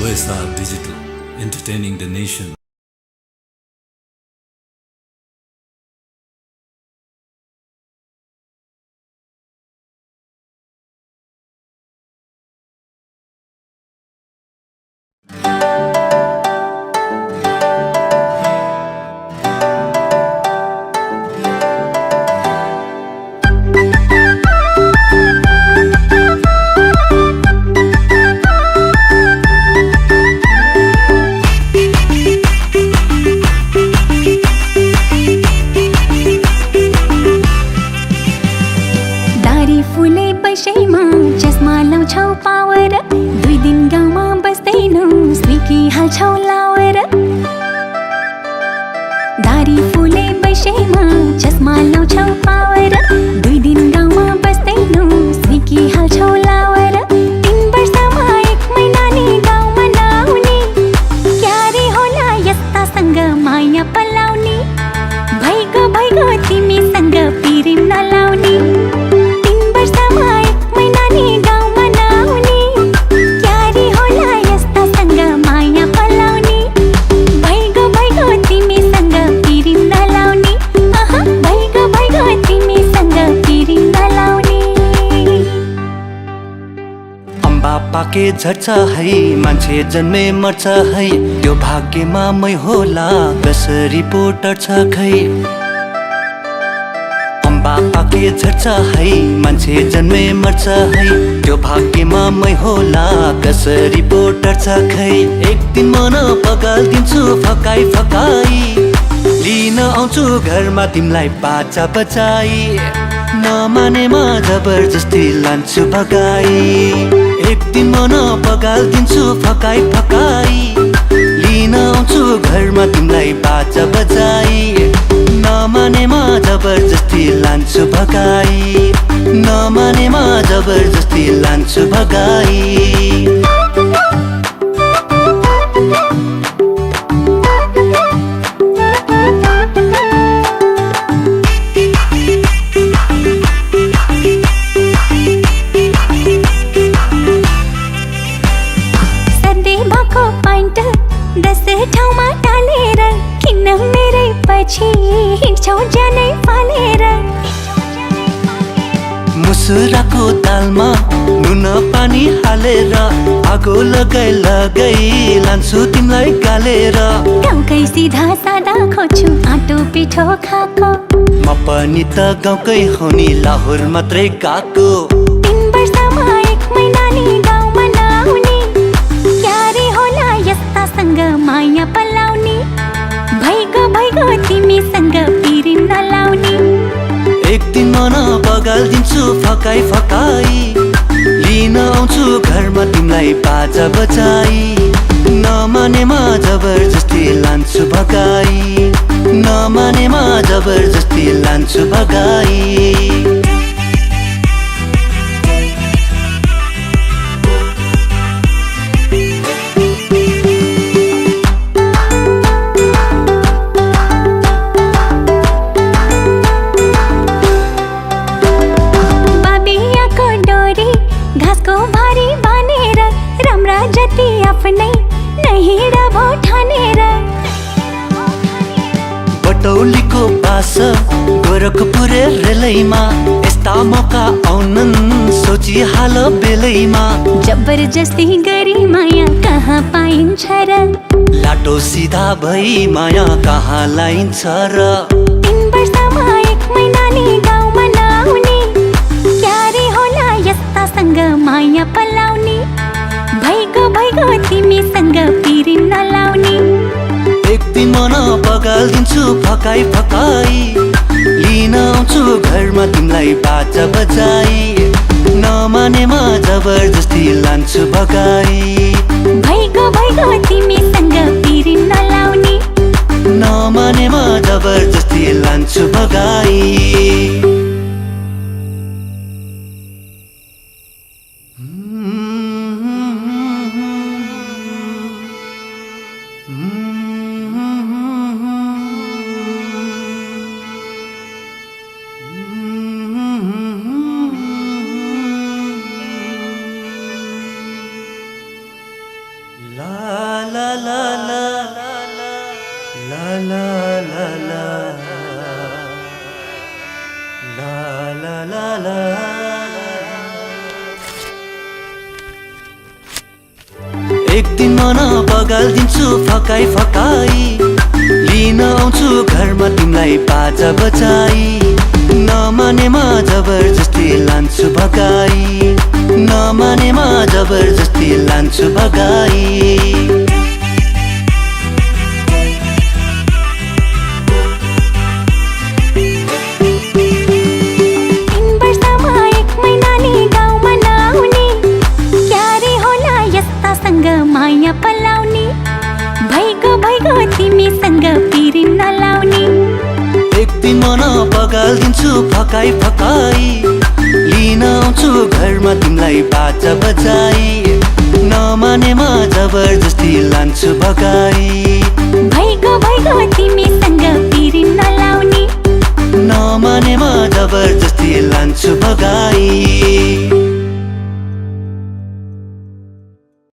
OSR Digital, entertaining the nation. चस्मा लाउँछौ power 2 दिन गाउँमा बस्दैनौ स्निकी हाल्छौ लावर दारी फुले बैसैमा चस्मा लाउँछौ पावर 2 दिन गाउँमा बस्दैनौ स्निकी हाल्छौ लावर 3 वर्षमा 1 महिना नि गाउँमा नआउने क्यारे होला यस्तासँग माया पलाउने भइगो तिमीसँग पिरिम नलाउने पाके झर्छ है मान्छे जन्मे मर्छ है त्यो भाग्यमा मै होला कसरी पो टर्छ खै अम्बा पाके झर्छ है मान्छे जन्मे मर्छ है त्यो भाग्यमा मै होला कसरी पो टर्छ खै एक दिन मन पगाल्दिन्छु फकाई फकाई लिन आउँछु घरमा तिमीलाई बाचा बचाई नमानेमा जबरजस्ती लान्छु भगाई एक दिन मन पगाल्दिन्छु फकाई फकाई लिन आउँछु घरमा तिमीलाई बाजा बजाई नमानेमा जबरजस्ती लान्छु भगाई नमानेमा जबरजस्ती लान्छु भगाई ठाउँमा टालेर किन मेरै पछि हिँड्छौ ज्यानै फालेर मुसुराको दालमा नुन पानी हालेर आगो लगाई लान्छु तिमीलाई गालेर गाउँकै सिधा सादा खोज्छु आटो पिठो खाको म पनि त गाउँकै हो नि लाहोर मात्रै गएको 3 वर्षमा 1 महिना नि गाउँमा नआउने क्यारे होला यस्तासँग माया पलाउने भइगो तिमीसँग पिरिम नलाउने एक दिन मन पगाल्दिन्छु फकाई फकाई लिन आउँछु घरमा तिमीलाई बाजा बजाई नमानेमा जबरजस्ती लान्छु भगाई नमानेमा जबरजस्ती लान्छु भगाई आफ्नै नहिँड भो ठानेर बटौलीको बास गोरखपुर रेलैमा यस्ता मौका आउनन् सोची हाल बेलैमा जबरजस्ती गरी माया कहाँ पाइन्छ र लाटो सिधा भई माया कहाँ लाइन्छ र 3 वर्षमा 1 महिना नि गाउँमा नआउने क्यारे होला यस्तासँग माया पलाउने भइगो तिमीसँग पिरिम नलाउने एक दिन मन पगाल्दिन्छु फकाई फकाई लिन आउँछु घरमा तिमीलाई बाजा बजाई नमानेमा जबरजस्ती लान्छु भगाई भइगो तिमीसँग पिरिम नलाउने नमानेमा जबरजस्ती लान्छु भगाई ला ला ला ला ला ला ला ला ला ला एक दिन मन बगाल्दिन्छु फकाई फकाई लिन आउँछु घरमा तिमीलाई बाजा बजाई नमानेमा जबरजस्ती लान्छु भगाई नमानेमा जबरजस्ती लान्छु भगाई 3 वर्षमा 1 महिना नि गाउँमा नआउने क्यारे होला यस्तासँग माया पलाउने भइगो तिमीसँग पिरिम नलाउने एक दिन मन बगाल्दिन्छु फकाई फकाई लिन आउँछु घरमा तिमीलाई बाजा बजाई नमानेमा जबरजस्ती लान्छु भगाई भइगो तिमीसँग पिरिम नलाउने नमानेमा जबरजस्ती लान्छु भगाई